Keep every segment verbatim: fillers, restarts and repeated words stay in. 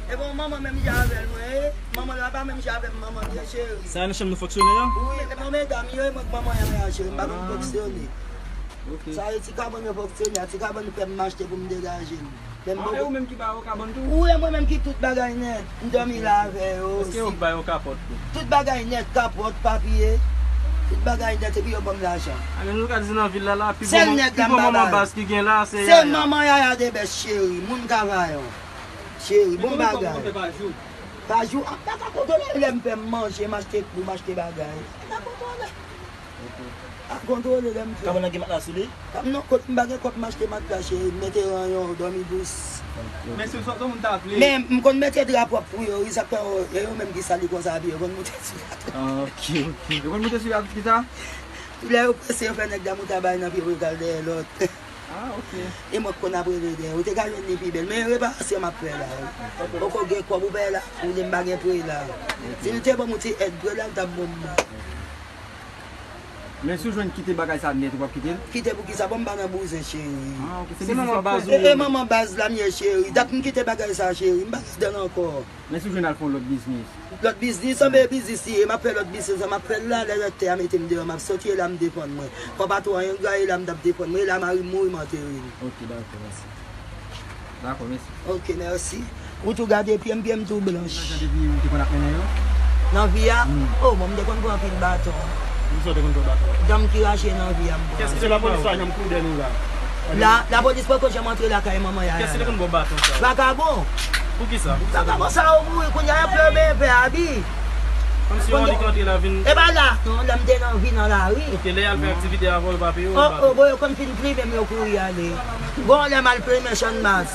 E bon, manman menm jan avè l, mwen, e manman la pa menm jan avè m, manman m ye, cheri. Sa e nan chanm nou fonksyone an? Wi, e bon, medam yo, e mwen k manman Yaya, cheri, m pa konn fonksyone. Ok. Sa e ti kabann yo fonksyone a, ti kabann fè m achte pou m degaje m. Men m Ah, e poko ou menm ki ba yo kabann tou? Wi, e mwen menm ki tout bagay nèt. M dòmi la avè yo. Èske yo osi bay yo kapòt tou? Tout bagay nèt, kapòt, papye. Tout bagay nèt, epi yo ban m lajan. A, men nou ka di nan vil la, la, pi Sèl bon, nèg pi la m bon pa manman bay. Baz ki gen la, se Se Yaya. Manman Yaya de bèt, cheri, moun Kavayon. Cheri, bon Konbyen kòb ou bagay. Konn fè pa jou? Pa jou, a, pa ka kontwole lè m fè m manje, m achte klou, m achte bagay. Pa ka kontwole. Ok. Pa kontwole lè m fè. Kabann nan gen matla sou li? Kab non, kot m pa gen kòb m achte matla, cheri, m mete ranyon, dòmi dous. Ok, ok. Men si w sòt yon moun ta vle. Men m konn mete dra pwòp pou yo, wi, sa k fè yo, e yo menm ki sal li konsa, epi yo konn moute sou la. Ah, ok, ok. Yo konn moute sou la tout ki sa? Lè yo prese, yo fè nèg damouta bay nan pye pou yo kal dèyè lòt. Ah, ok. E mwen k konn ap rele dèyè. Ou te ka jwenn li pi bèl. Men reparasyon m ap fè la, wi. Poko gen kòb ou pè la, ou di m pa gen pre la. Si nou te ban m yon ti èd pre la, l t ap bon pou mwen. Men si w jwenn kite bagay sa nèt, ou p ap kite l? Kite pou ki sa? Bon, m pa nan bouzen, cheri. Ah, ok. Se manman baz ou ye? E, e manman baz la m ye, cheri. Dat m kite bagay sa, cheri. M pa ladan l ankò. Men si w jwenn al fè yon lòt biznis? Lòt biznis, anben e biznis li ye, m ap fè lòt biznis, m ap fè l la, lè rèktè a mete m deyò, m ap soti, e la m defann mwen. Fò pa twò engra, e la m t ap defann mwen, e la mari m mouri, m antere l. Ok, dakò, mèsi. Dakò, mèsi. Ok, mèsi. Ou tou gade pye m, pye m tou blanch. Lajan depi ou te konn ap mennen yo? Nan vi a? Hmm. Oh, bon, m te konn pran anpil baton. Kisa w te konn pran baton? Dan m ki rache nan vi a, m pran. Kès ki te konn ba w? Se lapolis pa janm kou dèyè nou la. La, lapolis poko janm antre lakay manman Yaya la. Kès ki te konn ba w baton sa? Vakabon. Poukisa? Vakabon sa yo mouri, kounye a y ap fè yo benyen pè Abi. Kòmsi yon nèg ki antre la vin. E pa la, non, lè m te nan vi nan lari. Ok, lè y al fè aktivite avè w, yo pa peye w, yo pa peye w. Oh, oh, bon, yo konn fin plimen m, yo kouri ale. Gon lè m al plimen Channmas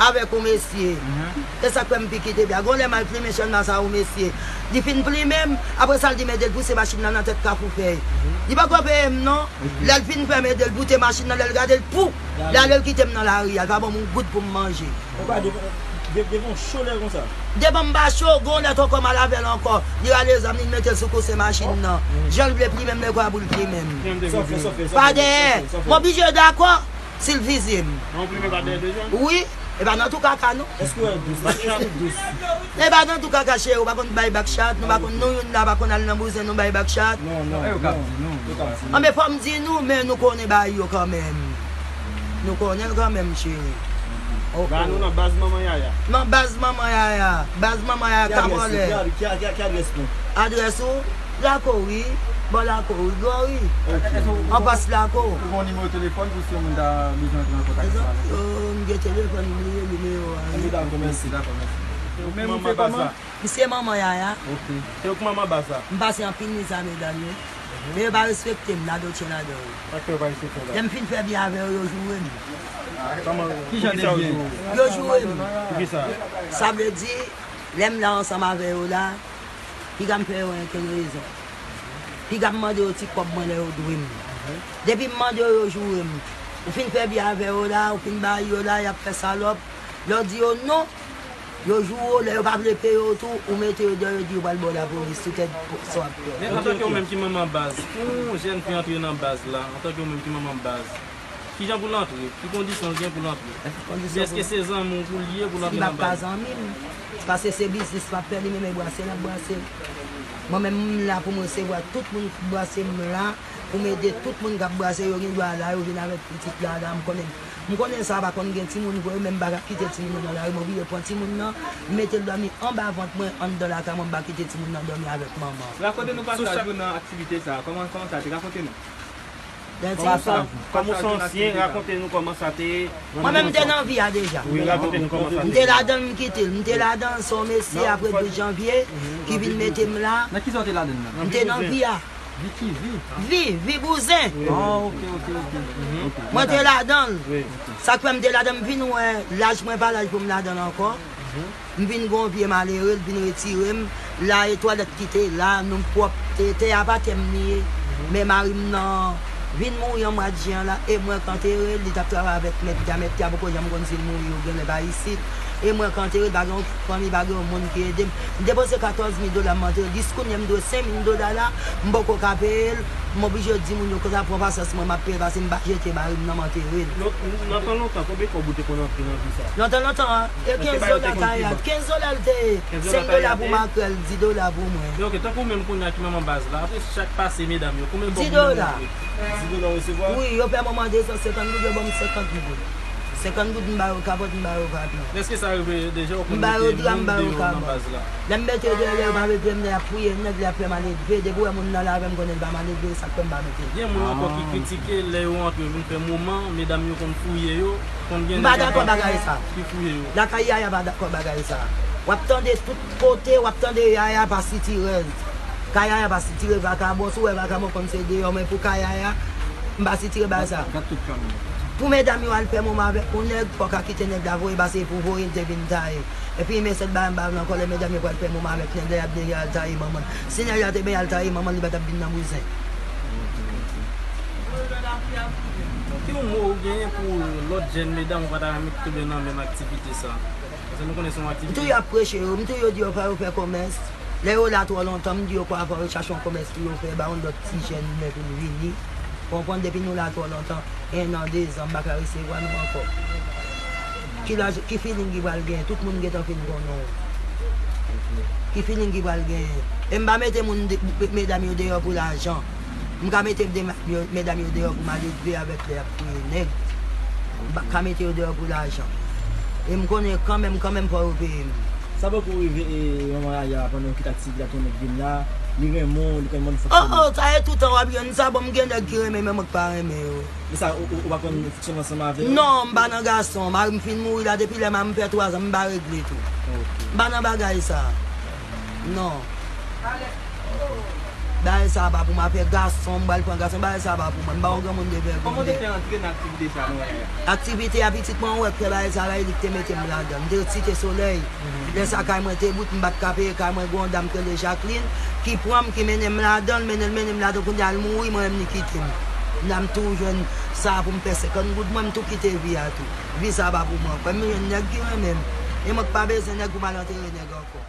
avèk yon mesye. Mhm. E sa k fè m pi kite byen. Gon lè m al plimen Channmas a yon mesye. Li fin plimen m, apre sa l di m ede l pouse machin nan nan tèt Kafou Fèy. Mhm. Li poko peye m non. Ok. Lè l fin fè m ede l boute machin nan, lè l gade l, pou! L ale, l kite m nan lari a, l pa ban m yon goud pou m manje. Ou pa devan, de-, devan w cho lè konsa? Devan m pa cho, gon lè ankò m al avè l ankò. Li rale zam li, l mete l sou kousen machin nan. Jan l vle plimen m, lè kwa pou l plimen m. Sòfè, sòfè, sòfè. Pa dèyè. M oblije dakò si l vizye m. An plimen pa dèyè deja? Wi. E pa nan tou kaka non. Èske w dous? Èske w dous? E pa nan tou kaka, cheri, ou pa konn bay bak chat, nou pa konn, nou youn la pa konn al nan bouzen, nou bay bak chat. Non, non, non. Yo ka di nou. Anben fò m di nou, men nou konnen bagay yo kanmenm. Nou konnen l kanmenm, cheri. Ok. La nou nan baz manman Yaya. Nan baz manman Yaya. Baz manman Yaya ka vòlè. Ki adrès, ki, ki, ki adrès nou? Adrès ou? Lakou wi. Bò lakou wi, Gòri. Ok. Anfas lakou. Ou gon nimewo telefòn pou si yon moun ta bezwen antre an kontak ansanm avèk ou? Yo, m gen telefòn, m bliye nimewo a wi. Anben dakò, mèsi. Dakò, mèsi. Ou menm ou se kòman? M se manman Yaya. Ok. Se ou k manman baz la? M pase anpil mizè a medam yo. Men yo pa respekte m, ladan w tyen ladan yo. Sa k fè yo pa respekte w la? Lè m fin fè byen avè yo, yo joure m. Kòman? Ki jan de byen? Yo joure m. Poukisa? Sa vle di, lè m la ansanm avè yo la, piga m fè yo ankenn rezon. Piga m mande yo ti kòb mwen lè yo dwe m. Depi m mande yo, yo joure m. Ou fin fè byen avè yo la, ou fin bay yo la, y ap fè salòp. Lè w di yo non, yo joure w, lè yo pa vle peye w tou, ou mete yo deyò, yo di yo pral ba w lapolis, tout èd sa w ap fè. Men antanke ou menm ki manman baz, pou yon jèn fi antre nan baz la, antanke ou menm ki manman baz, kijan pou l antre? Ki kondisyon l gen pou l antre? Epi èske se zanmi w pou l ye pou l antre nan baz? Li p ap ka zanmi m, paske se biznis m ap fè, li menm e bwase l ap bwase. Mwen menm, m la pou m resevwa tout moun k bwase m la, pou m ede tout moun k ap bwase, yo gen dwa la, yo vin avèk pitit la, la, m konnen. M konnen sa pa konn gen timoun vre, men m pa ka kite timoun nan nan lari, m oblije pran timoun nan, m mete l dòmi anba vant mwen, anndan lakay mwen, m pa kite timoun nan dòmi avèk manman. Rakonte nou pasaj ou nan aktivite sa a, kòman, kòman sa te, rakonte nou. Lè ti Kòman sa, kòman w santi, rakonte nou kòman sa te ye. Mwen menm m te nan vi a deja. Wi, rakonte nou kòman sa te ye. M te ladan l, m kite l. M te ladan l, se yon mesye apre douz janvye ki vin mete m la. Nan ki sa w te ladan l nan? M te nan vi a. Vi ki vi? Vi, vi bouzen. Ah, ok, ok, ok. Mwen te ladan l. Sa k fè m te ladan l, m vin wè laj mwen pa laj pou m ladan l ankò. M vin gon vye malere, l vin retire m. La e twalèt ki te la, nou pwòp, te, tè a pa tè m li ye. Men mari m nan vin mouri an mwa jen an la, e mwen k antere l, li t ap travay avèk mèt tè a, mèt tè a poko janm konn si l mouri oubyen l pa isit. E mwen k antere l, pa gen yon fanmi, pa gen yon moun ki ede m. M depanse katòz mil dola, m antere l. Jiskounye a m dwe senk mil dola la, m poko ka peye l. M oblije di moun yo konsa, pran pasyans mwen, m ap peye l, paske m pa jete mari m nan, m antere l. Nan tan lontan, konbyen kòb ou te konn antre nan vi sa? Nan tan lontan, e kenz dola kayat, kenz dola l te ye. Senk dola pou makrèl, dis dola pou mwen. Men ok, tankou menm kounye a ki manman baz la, apre chak pase medam yo, konbyen kòb ou menm ou antre? Dis dola w resevwa? Wi, yo fè mwen mande san senkant goud, yo ban m senkant goud. Senkant goud m ba yo kapòt, m ba yo papye. Èske sa rive deja ou konn mete moun deyò nan baz la? Lè m mete yo deyò, lè yo pa mete m, lè y ap fouye nèg, lè y ap fè maledve. Depi w wè moun nan la avè m, konnen l pa maledve, sa k fè m pa mete l. Gen moun ankò ki kritike lè yo antre vin fè moman, medam yo konn fouye yo, konn gen nèg ankò ki fouye yo. M pa dakò bagay sa. Lakay Yaya pa dakò bagay sa. W ap tande tout kote, w ap tande Yaya pa sitirèz. Ka Yaya pa sitire vakabon, si w wè vakabon konn se deyò, men pou ka Yaya, m pa sitire bagay sa. Gad tout kanmenm. Pou medam yo al fè moman avèk yon nèg, fò w ka kite nèg la voye, pase pou voye l te vin taye. Epi men sèl bagay m pa vle ankò, lè medam yo pral fè moman avèk nèg la, y ap deja al taye manman l. Si nèg la te benyen al taye manman l, li pa t ap vin nan bouzen. Ki yon mo ou genyen pou lòt jèn medam ou pa ta renmen ki tonbe nan menm aktivite sa? Paske nou konnen se yon aktivite. M tou y ap preche yo, m tou yo di yo fè yo fè kòmès. Lè yo la twò lontan, m di yo kwa fò yo chache yon kòmès pou yo fè, ba yon lòt ti jèn men pou l vini. Konprann, depi nou la twò lontan, en an, de zan, m pa ka resevwa nou ankò. Ki laj, ki feeling ki pral genyen? Tout moun gentan fin konnen w. Ki feeling ki pral genyen? E m pa mete moun de, medam yo deyò pou lajan. M ka mete de, medam yo deyò pou maledve avèk lè y ap touye nèg. M pa ka mete yo deyò pou lajan. E m konnen kanmenm, kanmenm fò yo peye m. Sa poko rive, e, manman Yaya, pandan w kite aktivite a, tou nèg vin la, li renmen w, li konn mande fonksyone. Oh, oh, sa e toutan w ap jwenn sa, bon, m gen nèg ki renmen, men mwen k pa renmen yo. Men sa, ou, ou, ou pa konn fonksyone ansanm avè yo? Non, m pa nan gason. Mari m fin mouri la, depi lè mari m fè twa zan, m pa regle tou. Ok. M pa nan bagay sa. Non. Bagay sa pa pou mwen, afè gason, m pral pran gason, bagay sa pa pou mwen. M pa yon granmoun de fè. Kòman w te fè antre nan aktivite sa, manman Yaya? Aktivite a, pitit mwen wè k fè bagay sa la, e li k te mete m ladan l. M te Site Solèy. Lè sa kay mwen te bout, m pa t ka peye kay mwen, gen yon dam k rele Jacqueline, ki pran m, ki mennen m ladan l, mennen l, mennen m ladan l, kounye a l mouri, mwen menm li kite m. La m tou jwenn sa pou m fè senkant goud, mwen m tou kite vi a tou. Vi sa pa pou mwen ankò. M jwenn nèg ki renmen m. E mwen k pa bezwen nèg pou m al antere nèg ankò.